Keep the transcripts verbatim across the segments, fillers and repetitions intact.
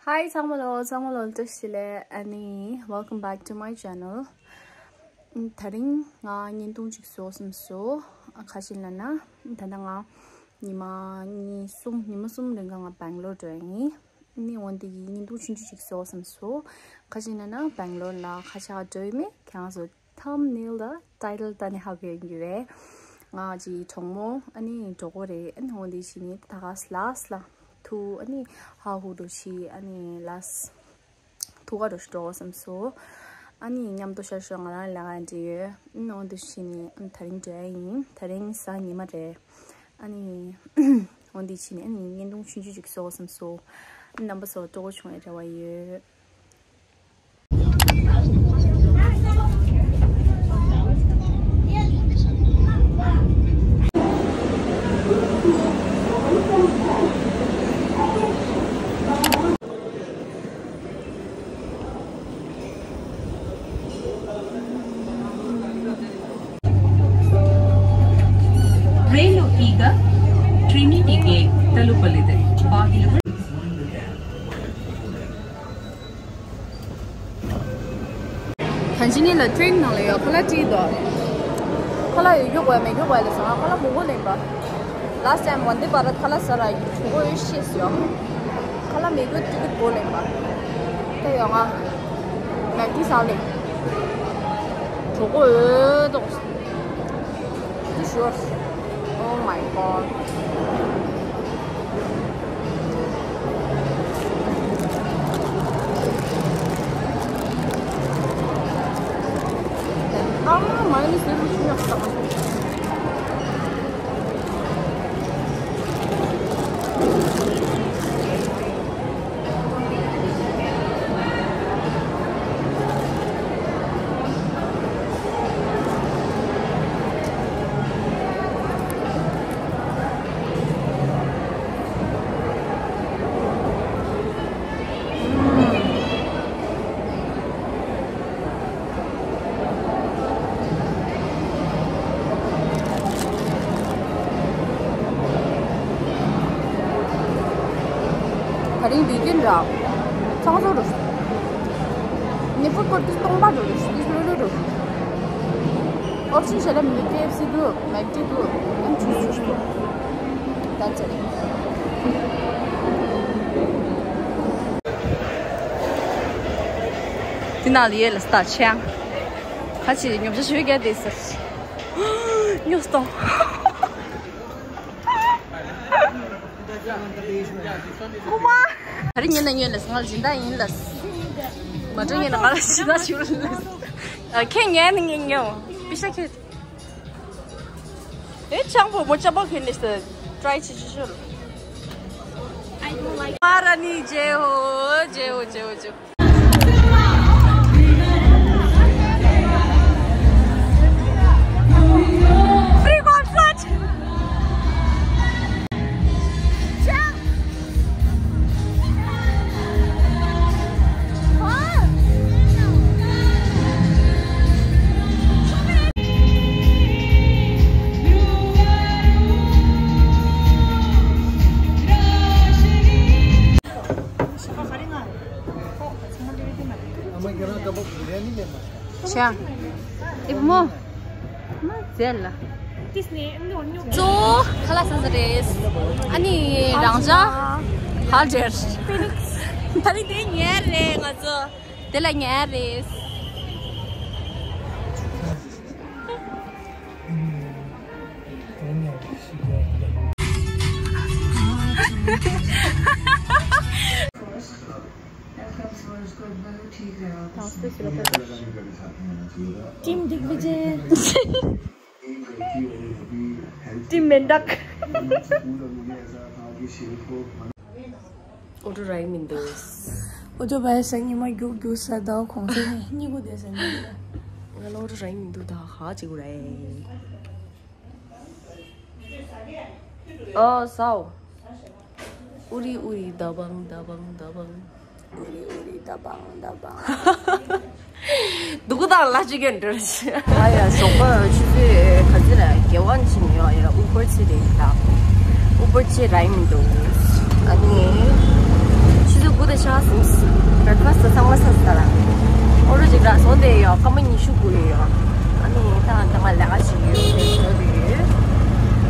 Hi ཚང་མ་ལོ། ཚང་མ་ལོ་བཀྲ་ཤིས་བདེ་ལེགས། ཨ་ནི། Welcome back to my channel. ཨ་ནི་ད་རིང་ང་བརྙན་ཐུང་ཅིག་བཟོ་བསམ་སོང་། ཨ་ག་ཅི་ལབ་ན། ད་ལྟ་ང་ཉི་མ་གཉིས་གསུམ། ཉི་མ་གསུམ་རིང་ག་ང་སྦེང་ལོར་འགྲོ་ཡ་ཡིན། ཨ་ནི་འོ་འདི་གི་བརྙན་ཐུང་ཆུང་ཆུང་ཅིག་བཟོ་བསམ་སོང་། ག་ཅི་ལབ་ན་སྦེང་ལོར་ལ་ག་ཅི་འགྲོ་ཡི་མེད་ཁྱེད་རང་ཚོ་thumbnail་དང་title་ལྟ་ནས་ཧ་གོ་ཡོང་གི་རེད། ང་ཅིག་གྲོགས་མོ་ཨ་ནི་གྲོགས་པོ་རེད། ཨ་ནི་འོ་འདི་བྱས་ནས་ད་ག་ལ་ལ་ཐུག་ཨ་ནི་ཧ་ཧུ་འགྲོ་ཤི། ཨ་ནི་ལ་ཐུག་ག་འགྲོ་ཤི་འགྲོ་བསམ་སོང་། ཨ་ནི་མཉམ་དུ་ཤར་ཤར་ང་རང་ལ་ལ་འདྲི་ཡོད། ཨ་ནི་འོ་འདི་བྱས་ནས་ཨ་ནི་ད་རིང་འགྲོ་ཡ་ཡིན། ད་རིང་གཟའ་ཉི་མ་རེད། ཨ་ནི་འོ་འདི་བྱས་ནས་ཨ་ནི་བརྙན་ཐུང་ཆུང་ཆུང་ཅིག་བཟོ་བསམ་སོང་། ཨ་ནི་རྣམ་པ་ཚོ་སྤྲོ་པོ་བྱུང་བའི་རེ་བ་ཡོད། Treno ಈಗ ಟ್ರಿನಿಟಿಗೆ ತಲುಪಲಿದೆ. ಬಾಗಿಲುಗಳು ད་ཅི་ནི་ལ་ཊེན་ནང་ལ་ཡོད། ཁ་ལག་ཏི་དོ། ཁ་ལག་ཡོད་རྒྱུ་དགོས་མེད་རྒྱུ་དགོས་ལ་ཟ། ཁ་ལག་མང་པོ་ལེན་པ། Last time་Vande Bharat་ཁ་ལག་ཟ་ར་ཡོད་དགོས་ཡོད་ཤེས་ཡོད། ཁ་ལག་མེད་རྒྱུ་ཏི་ཀེ་ཊི་དགོས་ལེན་པ། ད་ཡོད་ང་། མེག་ཏི་ཟ་ལེ། གྲོད་ཁོག་ཡོད་དོ། This yours? Oh my god. Ah, meine Söhne sind noch da. ད་རིང་བི་ཀེན་ར། ཚང་ཚོ་རུ། ནི་ཕུ་ཀོ་ཏི་སྟོང་པ་རུ་རུ། ཏི་རུ་རུ་རུ། ཨོབ་ཤིན་ཤ་ལ་མི་ཀེ་ཨེཕ་སི་དུ། མེག་ཏི་དུ། ཨེམ་ཆུ་ཆུ་དུ། That's it. དེ་ནང་ལ་ཡོད་ལ་སྟག་ཆེན། ཁ་ཆེ་ཉོབ་ཆ་ཞུ་རྒྱ་དེ་ཟེར། ཉོ་སྟོང་། ཀུ་མ། ད་རིང་ཉིན་ན་ཉོན་ལ་ང་ལ་སྦྱིན་བདག་ཡིན་ལ། མ་འགྲོ་ཉིན་ན་ང་ལ་སྦྱིན་བདག་ཞུ་རུ་ལ། ཁྱེད་ཉན་ནི་ཉན་ཉོ། པི་ཤ་ཁྱེད། ཨེ་ཆང་བུ་མོ་ཅ་པོ་ཁྱེད་ནི་སྟེ་ཊ་རའི་བྱེད་ཆུ་ཤོར། I don't like. མ་ར་ནི་ཇེ་ཧོ་ཇེ་ཧོ་ཇེ་ཧོ་ཇེ་ཧོ། Free concert. ཤ། ཨི་བུ་མོ། མ་ཟེར་ལ། གཙོ་བོ་ཁ་ལག་ཟ་ས་རེད། ཨ་ནི་རང་ཅག་ཧ་ལ་བྲེར། ད་རིང་དེ་ཉལ་རེད་ང་ཚོ། དེ་ལ་ཉལ་རེད། ཊིམ་སྡིག་པ་ཅན། ཊིམ་མེན་ཌག། ཨོ་ཊོ་རག་མི་འདུག། ཨོ་ཊོ་བྷའི་ས་ཉི་མ་རྒྱུག་རྒྱུག་ས་ཟླ་བ་གོང་ཚེ་གཉིད་ཁུག་བསྡད་ས་མི་འདུག། ང་ལ་ཨོ་ཊོ་རག་མི་འདུག། ད་ཧ་ཅིག་རེད། ཨོ་སའོ། ཨུ་རི་ཨུ་རི་ད་བང་ད་བང་ད་བང་། ཨུ་རི་ཨུ་རི་ད་བང་ད་བང་། སྡུག་གུ་དང་ལ་ཅིག་གན་འགྲོ་ཤི། ཨ་ཡ་ཞོགས་པ་ཆུ་ཚོད་ག་ཚོད་ལ་དགེ་བ་ཕྱིན་ཡོད་ཡ། ཨུ་བར་ཅི་རེད་ད། ཨུ་བར་ཅི་རག་མི་འདུག། ཨ་ནི་ཆུ་ དུས་དགུ་དང་ཕྱེད་ཀ་ཟིན། བྷེག་ཕ་སི་ཊི་ཚང་མ་ཟ་ཟ་ལ། ཨོ་རོ་ཅིག་ར་སོང་སྟེ་ཡོད། སྐར་མ་ཉི་ཤུ་དགུ་ལས་ཡོད། ཨ་ནི་ད་ད་ང་ལས་ཀ་བྱེད་ཀྱི་ཡོད། ཟོ་དེ་ཡོད།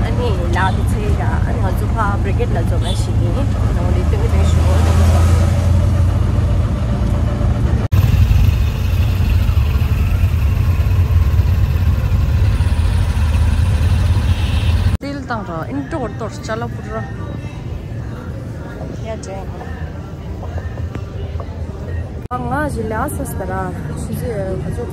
ཨ་ནི་ལས་ཀ་དེ་ཚར་ཡ། ཨ་ནི་ང་ཚོ་ཕར་བྷི་རི་གེ་ཌི་ལ་འཛོམས་ན་ཞིག་ཡིན། ང་ཚོ་དེ་སྟོན་གྱི་དེ་ཞུ་འོ་དེ་ཚོ། སིལ་བཏང་ར་ཨིན་ཏྲོ་ཏོར་ཅ་ལག་པུ་ར། ཡ་ཅེ། ང་ཞིག་ལ་ས་སྟ་ར་ཆུ་ཚོད་ག་ཚོད་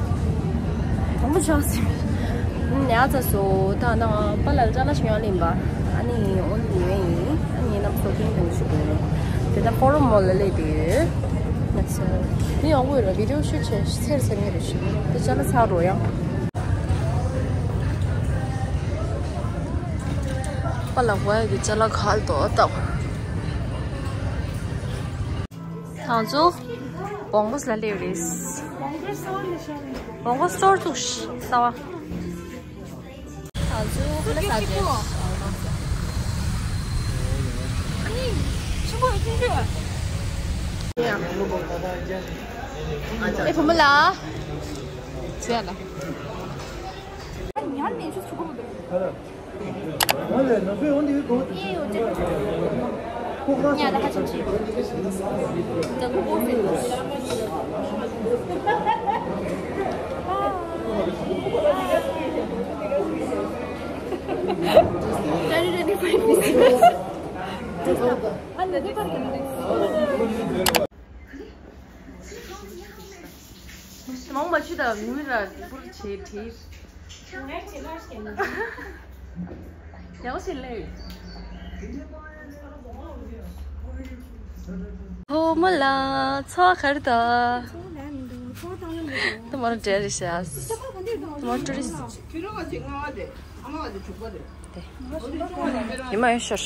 དང་པོ་ཆགས་སི། ཡ་ཚ་སོ་ད་ན་པ་ལ་ཅ་ལག་ཞིག་ཡོང་ལིན་པ། ཨ་ནི་ཨོ་ནི་ཡོད་ཡིན། ཨ་ནི་ནམ་སོ་ཀིང་དང་ཞུ་དགོས། དེ་ད་ཕོ་རོ་མོལ་ལ་ལས་དེ་ཡོད། ཡ་ཚ་མི་ཡོང་གི་ཡོད་ར། བི་ཌིའོ་ཤུ་ཆེ་སེར་སེར་ངེ་རེ་ཞུ་དེ་ཅ་ལག་ཚ་རོ་ཡང་། པ་ལགས་ཝའི་གི་ཅ་ལག་ཁ་ལ་དོ་ལྟ་བ། ང་ཚོ་བོང་གོ་ལ་སླེབས་རེད། བོང་གོ་སི་ཊོར་བཙུགས་ཤིག་ལྟ་བ། ང་ཚོ་ཁ་ལག་ཟ་རྒྱུ། ཨ་ནི་ཆུ་བོ་ཆུ་བོ། ཨེ་བུ་མོ་ལགས། ཟེར་ལ། མང་མ་ཆུ་དང་ངུས་ར་པུར་བྱེད་བྲིས། ཡག་པོ་བྱེད་ལེ། ཧོ་མོ་ལ་ཚོ་ག་རེ་ད། ད་མོ་ར་འདྲེ་རེ་ཤ། ད་མོ་ཊུ་རི་སི་ཊི། ཉི་མ་ཡོད་ཤོར།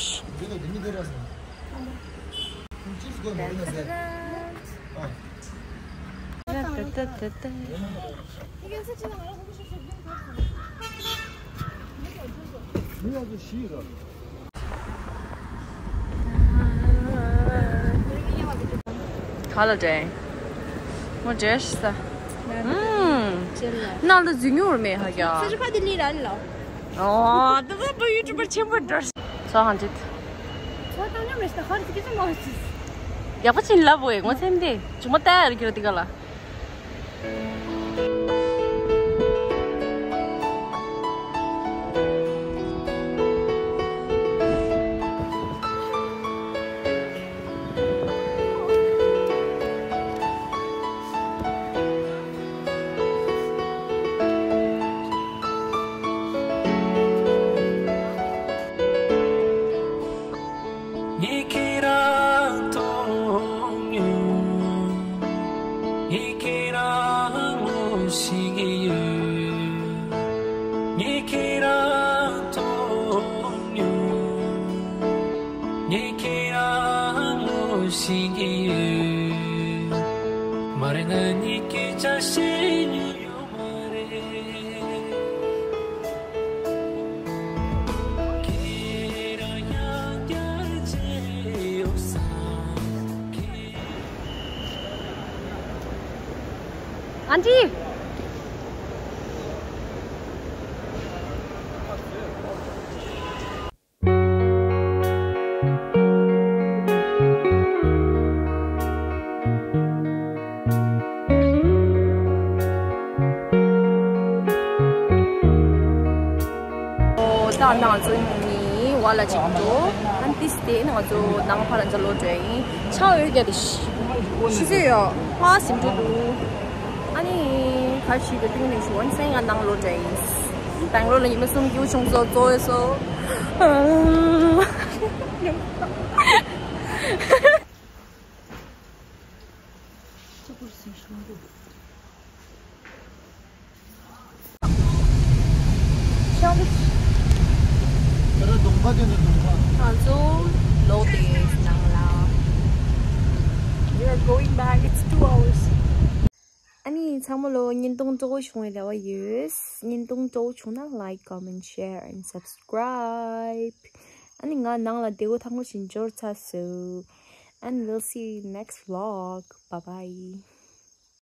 ག་ལ་འདྲེ། མོ་འདྲེ་ཤི་ས། ཨུམ། ནང་ལ་འཛུལ་མྱོང་མེད་ཧ་ཀྱ། ཨོ། ད་ད་བུ་ཡུ་ཊུ་བར་ཆེན་པོ་འདྲ། ཚོ་ཧང་ཅིག་ཚོ་བཏང་ཉམས་རེད་ད་ཧར་ཅིག་ཅིག་མ་ཅིག་ཡག་པོ་ཅིག་ལབ་འོས་ངོ་སེམས་དེ་ཅུང་མ་ལྟ་ཡ་རེད་ཀྱི་ར་དེ་ག་ལ། ངས་ཁྱེད་རང་མཐོང་མྱོང་། ངས་ཁྱེད་རང་ངོ་ཤེས་ཀྱི་ཡོད། ངས་ཁྱེད་རང་མཐོང་མྱོང་། ངས་ཁྱེད་རང་ངོ་ཤེས་ཀྱི་ཡོད། མ་རེད་ང་གཉིས་ཀྱི་ཆ་ཤས་ཉིད་ཡོད་མ་རེད། ཁྱེད་རང་ཡང་བསྐྱར་མཇལ་ཡོང་ས། ཁྱེད། ཨན་ཊི། ཨོ་ད་ང་ཚོ་གཉིས་བ་ལ་ཅིག་འགྲོ། ཨན་ཏིས་དེ་ང་ཚོ་ནང་ཕར་ལ་འཇལ་ལོ་འགྲོ་ཡིན། ཆ་འོད་རྒྱ་དེ་ཤི་ཤི་ཟེར་ཡོད། ཕ་སིམ་འགྲོ་འདུག་ཨ་ནི་ཁ་ཤི་གི་ཏིང་ནི་ཤི་ཝན་སེང་ང་ནང་ལོ་འདྲ་ཡིན། སྦེང་ལོར་ལ་ཉི་མ་གསུམ་རྒྱུ་བྱུང་ཚོ་ཚོ་ཡོད་སོ། ང་ཚོ་ལོག་སྟེ་ནང་ལ། We are going back. It's two hours. ཨ་ནི་ཚང་མ་ལོ་བརྙན་ཐུང་སྤྲོ་པོ་བྱུང་བའི་རེ་བ་ཡོད། བརྙན་ཐུང་སྤྲོ་པོ་བྱུང་ན་like, comment, share and subscribe. ཨ་ནི་ང་ནང་ལ་བདེ་པོ་ཐང་པོ་ཞིག་འབྱོར་ཚར་སོང་། and we'll see you next vlog. Bye bye.